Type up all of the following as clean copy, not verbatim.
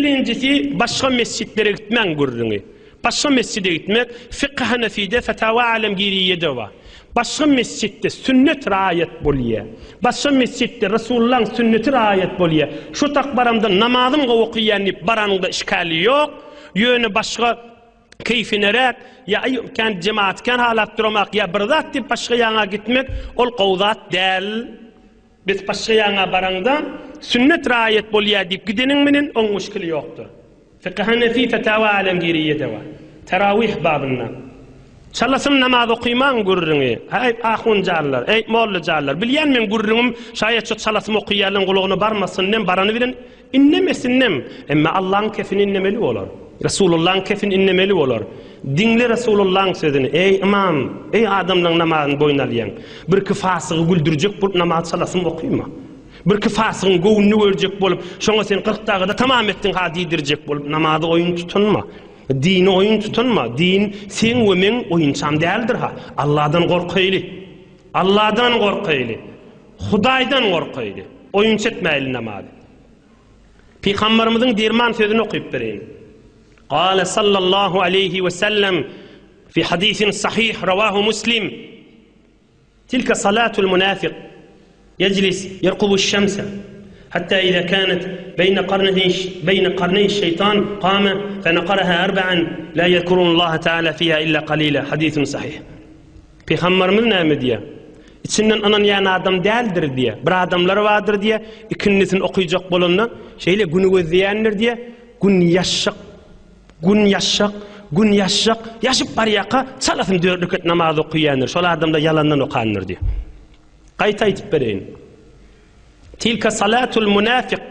Ikilinjisi başga mesjitlere gitmäň gürrüňi. Başga mesjide gitmek Fykhy Hanefide Fetawa Alemgiriýede bar. Başga mesjitde sünnet raýat bolýa. Başga mesjitde Resulullaň sünneti raýat bolýa. Şu tak baramda namazym gowy okyýan diýip baranyňda işgali ýok. Ýöne başga keýfineräk ýa aý kän jemaat kän halap duramak ýa bir zat diýip başga ýaňa gitmek ol gowy zat däl. Biz başga ýaňa baraňda sünnet raýat bolýa diýip gideniň menen oň muşkili ýokdur. Fykhy Hanefi Fetawa Alemgiriýede bar. Terawih babynda. Çalasyn namaz okymaň gürrüňi. Häý ahunjanlar, eý mollajanlar, bilýän meň gürrüňim şaýat şo çalasym okyýanlaň gulagyna barmasyn nem barany bilen Innemesinem, emma Allaň kefini innemeli bolar. Resulullaň kefini innemeli bolar. Diňle Resulullaň sözüni, eý, ymam, eý, adamlaň namazyny boýun alýaň. Birki fasygy güldürjek bolup namaz çalasym okyma. Birki fasygyň göwnüni görjek bolup, şoňa sen 40 dagada tamam etdiň ha diýdirjek bolup namazy oýun tutunma. Dini oýun tutunma. Din seň we meň oýunçam däldir ha. Alladan gorkaýly. Alladan gorkaýly. Hudaýdan gorkaýly, oýunça etmäýli namazy. Pygambarymyzyň derman sözüni okyp bereýin. Gale sallallahu aleýhi we sellem fi hadisin sahih rawahu Muslim Tilke salatul munafiq yejlis yerkubu şemse hatta iza kanat beyne qarnehi beyne qarney şeytan qama fenaqaraha arba'an la yezkurun Allah taala fiha illa qalila hadisun sahih Pygamberimiz näme diýýär? Içinden ynanýan adam däldir diýýär. Bir adamlar bardyr diýýär, ikindisini okyjak bolanda, şeýle güni gözleýändir diýýär. Gün ýaşjak, gün ýaşjak, gün ýaşjak, ýaşyp barýarka çalasyn dört reket namaz okaýandyr. Şol adamlar ýalandan okandyr diýýär. Gaýta aýtyp bereýin. Tilke salatul munafik,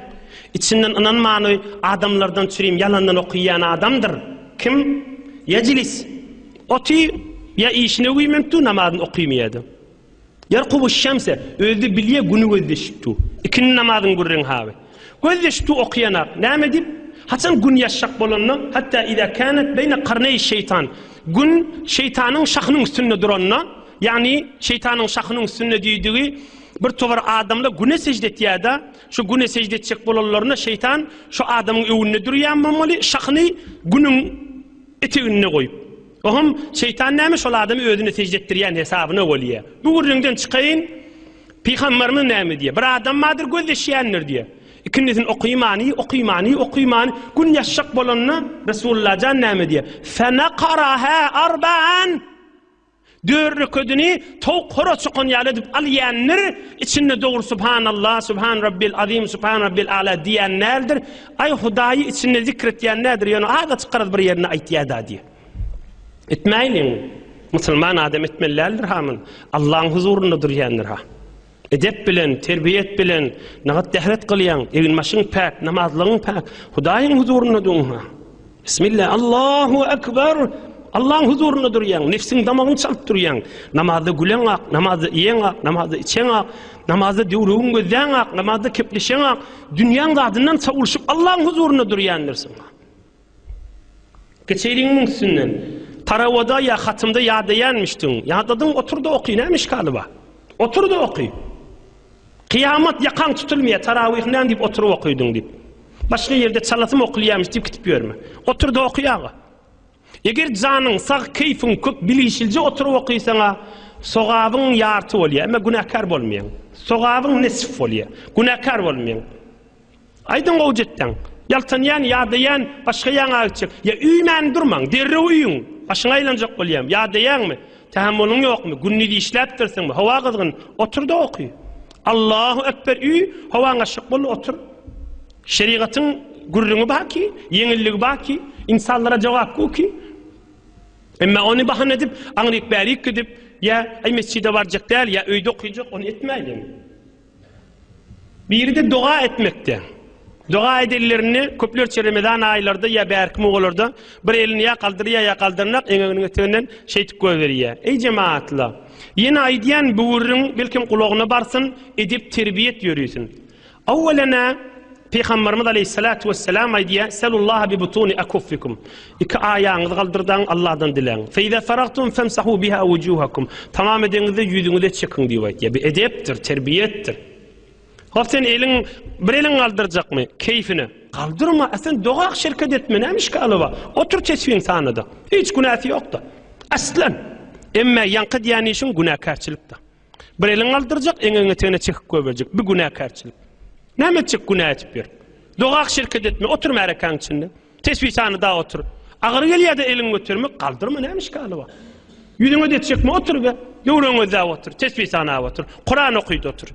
içinden ynanmany adamlardan çürim ýalandan okyýan adamdyr. Kim? Ýejlis, oty ýa işine güýmenip dur namazyny okymýady. Ýerkubu şemse, özi bilýä güni gözleşip dur. Ikindi namazyň gürrüňi haby. Gözleşip dur okyýanak. Näme diýip? Haçan gün ýaşjak bolanda, hatda iza kanet beýne karneý şeýtan. Gün şeýtanyň şahynyň üstünde duranda, ýagny şeýtanyň şahynyň üstünde diýdigi, Bir towar adamlar Güne sežde etýär-de, şu Güne sežde etjek bolanlarynda şeýtan şu adamyň öňünde durýan bolmaly, şahyny Günüň eteginde goýup. Oňam şeýtan näme şol adamy özüne sežde etdirýän hesabyna bolýar. Bu gürrüňden çykaýyn, Pygamberimiz näme diýýär? Bir adam bardyr gözleşýändir diýýär. Ikindisini okymany, okymany, okymany, Gün ýaşjak bolanda Resulullah jan näme diýýär? Fenakaraha arba'an. Dör rekedini towuk horaz çokan ýaly edip alýandyr, içinde dogry Subhanallah, Subhan Rabbil Azim, Subhan Rabbil Ala diýen däldir. Aý Hudaýy içinde zikr etýän däldir, ýöne azajyk garaz bir ýerinde aýtýa-da diýýär. Etmäýliň. Musulman adam etmeli däldir ha muny. Allaň huzurynda durýandyr ha. Edep bilen, terbiýet bilen, nagat dähret kylýaň, egin-başyň päk, namazlygyň päk, Hudaýyň huzurynda duň-ha. Bismillah, Allahu Ekber! Allaň huzurynda durýaň, nefsiň damagyny çalyp durýaň. Namazda güleň ak, namazda iýeň ak, namazda içeň ak, namazda döwregiň gözläň ak, namazda kepleşeň ak, dünýäň zadyndan sowulyşyp Allaň huzurynda durýandyrsyň. Geçeýliň muň üstünden. Tarawada ýa hatymda ýadaýanmyşdyň. Ýadadyň otur-da oky, näme işgali bar? Otur-da oky. Kyýamat ýakaň tutulmaýar, tarawyh näme diýip oturyp okydyň diýip. Başga ýerde çalasym okulýarmyş diýip gidip ýörme. Otur-da oky aga. Eger janyň sag, keýfiň kök, bilişilje oturyp okysaň-a, sogabyň ýarty bolýar, emma günäkär bolmaýaň. Sogabyň nesf bolýar. Günäkär bolmaýaň. Aýdyň gowja etseň. Ýaltanýan, ýadaýan, başga ýaňa gitjek. Ýa üýmän durmaň, derrew üýüň. Başyňa aýlanjak bolýam. Ýadaýaňmy? Tähemmulyň ýokmy? Gündiz işläpdirsiňmi? Howa gyzgyn. Otur-da oky. Allahu ekber üý, howaň aşyk boldy, otur. Şerigatyň gürrüňi bar ki, ýeňilligi bar ki, ynsanlara jogap bu ki. Emma ony bahana edip, aňryk-bärik gidip, ýa aý mesjide barjak däl, ýa öýde okyjak, ony etmäýliň. Biri-de doga etmekde. Doga edenlerinde köplerçe Remezan aýlarda ýa bärki mugalarda bir elini ýa galdyrýar ýa galdyrnak eňeginiň eteginden şeýdip goýberýär. Eý jemaatla! Ýene aýdýan bu gürrüň belkem gulagyna barsyn, edep-terbiýet ýörisin. Awwelena Pygamberimiz aleýhissalatu wesselam aýdýar, Selullaha bi butuni akuffikum. Iki aýagyňyzy galdyrdaň, Allahdan diläň. Fe iza faragtum femsahu biha wujuhakum. Tamam edeňizde ýüzüňize çekiň diýip aýtýar. Bu edepdir, terbiýetdir. Hop sen eliň bir eliň galdyrjakmy? Keýfine. Galdyrma, a sen doga şirket etme, näme işgali bar? Otur tesbiň sanada. Hiç günäsi ýokda. Aslan. Emme ýaňky diýen işiň günäkärçilikde. Bir eliň galdyrjak, eňegiň etegine çekip goýberjek. Bu günäkärçilik. Näme etjek günä etip ýör? Doga şirket etme, otur märekäň içinde. Tesbih sany da otur. Agyr gelýär-de eliňi götermek, galdyrma näme işgali bar? Ýüzüňe deçjekmi otur be. Döwrüňi gözläp otur, tesbih sanap otur, Kuran okyda otur.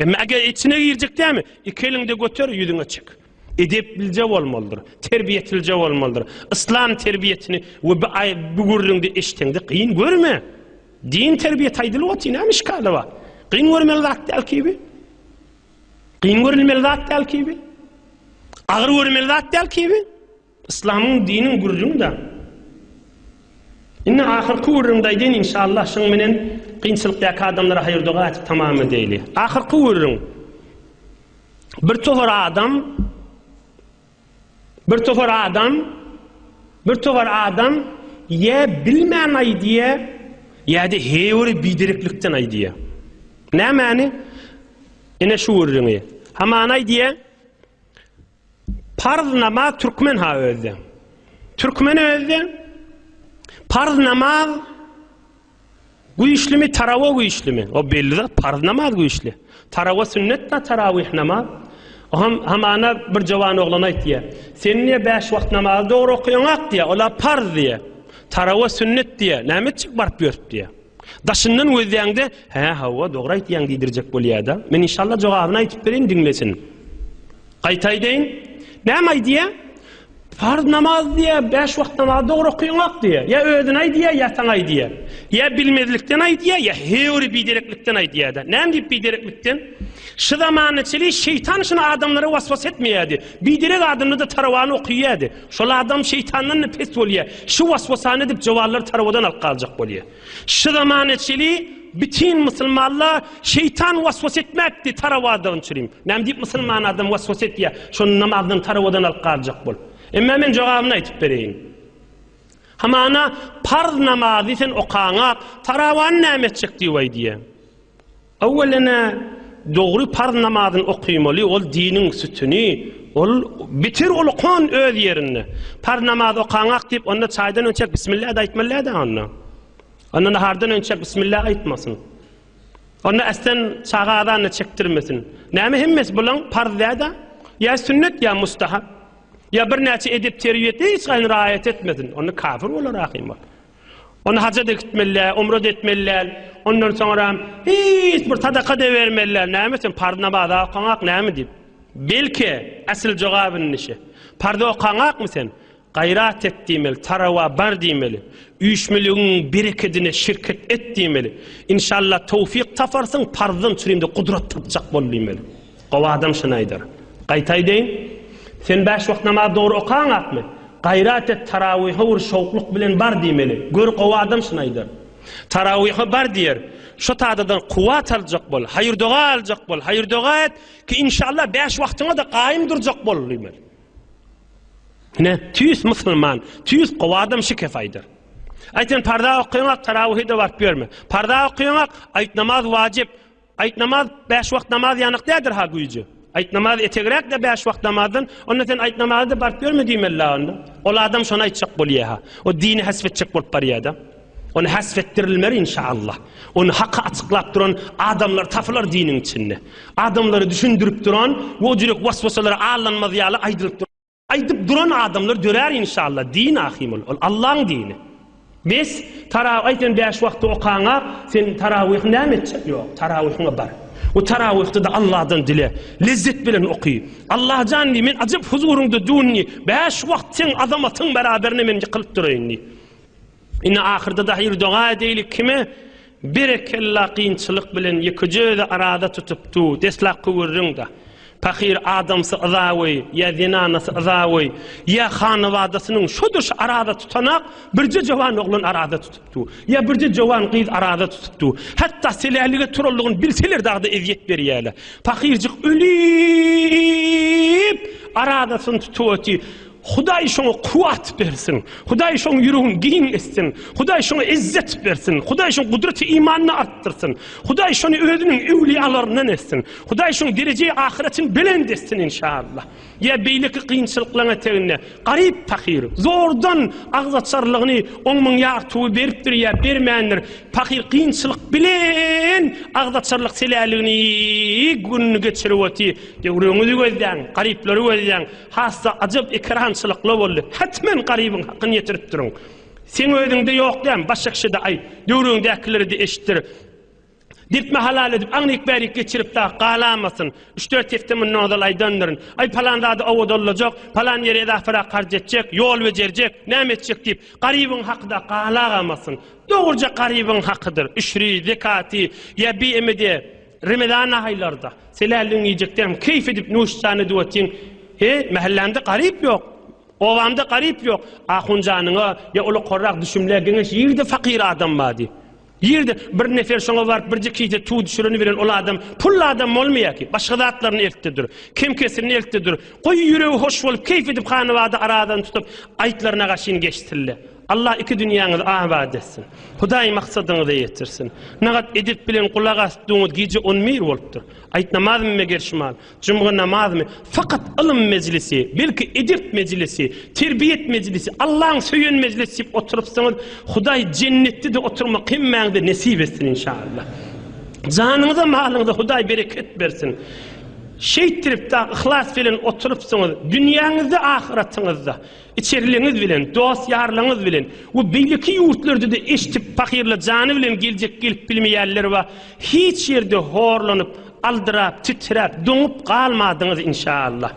Emma eger içine girjek dämi, iki eliňde göter, ýüzüňe çek. Edeplije bolmalydyr, terbiýetlije bolmalydyr. Yslam terbiýetini we bu bu gürrüňde eşiteňde kyn görme. Din terbiýeti aýdylyp otyr, näme işgali bar? Kyn görmeli zat däl ki bi. Kyn görülmeli zat däl ki bi. Agyr görmeli zat däl ki bi. Yslamyň diniň gürrüňi-de. Indi ahyrky gürrüňde aýdaýyn inşallah şuň menen kynçylykdaky adamlara haýyr doga etip tamam edeýli. Ahyrky gürrüň. Bir topar adam bir topar adam bir topar adam ýa bilmän aýdýa ýa-da heýwiri bidereklikden aýdýa. Nämäni? Ine şu gürrüňi. Hamana aýdýa. Parz namaz türkmen ha özde. Türkmen özde. Parz namaz güýçlimi, tarawa güýçlimi? O belli zat, parz namaz güýçli. Tarawa sünnet da tarawih namaz. O ham hamana bir jawan oglan aýtýar. Sen niye 5 wagt namazy dogry okaýaňak diýär. Ola parz diýär. Tarawa sünnet diýär. Näme etjek baryp ýörüp diýär. Daşyndan gözläňde, hä, hawa, dogry aýtýaň diýdirjek bolýar-da. Men inşallah jogabyny aýtyp bereýin, diňlesin. Gaýta aýdaýyn. Näme aýdýar? Farz namaz diýýär, bäş wagt namaz dogry okaýaňok diýýär. Ýa özüne aýdýar, ýa saňa aýdýar. Ýa bilmezlikden aýdýar, ýa höwri bidereklikden aýdýar-da. Näme diýip bidereklikden? Şu zamana çenli şeýtan şuny adamlara waswas etmeýärdi. Biderek adamlar-da tarawany okaýardy. Şol adam şeýtandan-da pes bolýar. Şu waswasany edip jowallary tarawadan alyp galjak bolýar. Şu zamana çenli bütin musulmanlar şeýtan waswas etmäpdi tarawadygyny çürim. Näme diýip musulman adam waswas etýär? Şony namazdan tarawadan alyp galjak bolup. Emma men jogabyny aýtyp bereýin. Hamana parz namazy sen okaňak, tarawany näme etjek diýip aýdýar. Öwwelene dogry parz namazyny okymaly, ol diniň sütüni, ol bitir ol okan öz ýerinde. Parz namaz okaňak diýip, onda çaýdan önçäk bismillah-da aýtmaly däl-dä onda. Onda nahardan önçäk bismillah aýtmasyn. Onda äslen çaga azanyny çekdirmesin. Näme hemmesi bulaň parz däl-dä? Ýa sünnet ýa mustahap. Ýa birnäçe edep-terbiýet hiç haýsyny raýat etmesin. Onda kafir bolar ahym ol. Onda haja-da gitmeli däl, umra-da etmeli däl. Ondan soňra hiç bir sadaka-da bermeli däl. Näme sen parz namazy okaňak näme diýip. Belki, asyl jogaby indi şe. Parzy okaňakmy sen? Gaýrat et diýmeli, tarawa bar diýmeli. Üýşmeligiň berekedine şirket et diýmeli. Inşallah towfyk taparsyň, parzdan çürimde gudrat tapjak bol diýmeli. Gowy adam şuny aýdar. Gaýta aýdaýyn, sen bäş wagt namaz dogry okaňakmy? Gaýrat et, tarawyha bir şowkluk bilen bar diýmeli. Gör, gowy adam şuny aýdar. Tarawyha bar diýer. Şo tadadan kuwwat aljak bol, haýyr-doga aljak bol, haýyr-doga et ki, inşallah bäş wagtyňa-da gaýym durjak bol diýmeli. Ine, tüýs musulman, tüýs gowy adam şu kef aýdar. Aý sen parza okaýaňak, tarawyha-da baryp ýörme. Parza okaýaňak, aýt namaz wajyp. Aýt namaz bäş wagt namaz ýanak däldir ha güýji. Aýt namaz etegräk-de bäş wagt namazdan, onda sen aýt namaza-da baryp ýörme diýmeli-la onda. Ol adam şony aýtjak bolýa-ha. O dini hasp etjek bolup barýa-da. Ony hasp etdirilmer inşallah. Ony haky açyklap duran adamlar tapylar diniň içinde. Adamlary düşündirip duran we o jürek waswasalara aldanmaz ýaly aýdylyp duran. Aýdyp duran adamlar dörär inşallah din ahim ol ol Allaň dini bes taraw aý sen bäş wagtda okaňa sen tarawyhy näme etjek ýok tarawyhyňa bar we tarawyhda-da Allahdan dile lezzet bilen oky Allajan diý men ajap huzuryňda dun diý bäş wagt seň azamatyň beraberine men ýykylyp duraýyn diý Indi ahyrda-da haýyr doga edeýli kime berekella kynçylyk bilen ýekeje özi arada tutup du deslapky gürrüň-da. Pahyr adamsy yzaweý ýa zenanasy yzaweý ýa hanabadasynyň şodur şu arada tutanak birje jowan oglan arada tutup du ýa birje jowan gyz arada tutup du hatda selälige turanlygyny bilseler dagda ezýet berýäler. Pahyrjyk ölüp aradasyny tutup oty. Hudaý şoňa kuwwat bersin. Hudaý şoň ýüregini giň etsin. Hudaý şoňa izzet bersin. Hudaý şoň gudraty imanyny artdyrsyn. Hudaý şony özüniň öwliýalaryndan etsin. Hudaý şoň derejeýi ahyretini belent etsin inşallah. Ýa beýleki kynçylyklaryň eteginde garyp pahyr zordan agzaçarlygyny oň-muň ýartuwy beripdir ýa bermändir, pahyr kynçylyk bilen agzaçarlyk seläligini gününi geçirip otyr. Döwrüňizi gözläň, garyplary gözläň, has-da ajap ekerançylyklar boldy. Hetmen garybyň hakyny ýetirip duruň. Seň özüňde ýok dämi, başga kişä-de aýt, döwrüňdäkilere-de eşitdir. Depme halal edip, aňryk-bärik geçirip dagy galamasyn. Üç-dört hepde mundan ozal aýdandyryn. Aý, palan zady owadanlajak, palan ýere edaparak harç etjek, ýol bejerjek, näme etjek diýip, garybyň haky-da galagamasyn. Dogruja garybyň hakydyr. Üşri, zekaty, ýa BMD, Remezan aýlarda, selälligiňi iýjekdäm, keýp edip nuşjan edip otyň. He, mähellämde garyp ýok. Obamda garyp ýok. Ahunjanyňa ýa ulukarrak düşümlä geňeş, ýerde fakyr adam bar diý. Ýerde bir nefer şoňa baryp birje kise tuz düşüreni bilen ol adam pully adam bolmaýar ki, başga zatlaryny eltde dur. Kem-kesrini eltde dur. Goý ýüregi hoş bolup keýp edip hanabada aradan tutup aýtlaryna gaşyn geçsinle. Allah iki dünýäňizi abat etsin. Hudaý maksadyňyza ýetirsin. Nagat edep bilen gulak asdyňyz gije on bir bolupdyr. Aýt namazmy meger şumal. Jumga namazmy? Fakat ylym mejlisi, belki edep mejlisi, terbiýet mejlisi, Allaň söýen mejlisi diýip oturypsyňyz, Hudaý jennetde-de oturmak hemmäňize nesip etsin inşallah. Janyňyza, malyňyza Hudaý bereket bersin. Şeýtdirip dagy yhlas bilen oturypsyňyz, dünýäňizde, ahyratyňyzda. Içerileňiz bilen, dost-ýarlaňyz bilen we beýleki ýurtlarda-da eşdip pahyrla jany bilen geljek gelip bilmeýänler bar, hiç ýerde horlanyp, aldyrap, titräp, doňup galmadyňyz inşallah.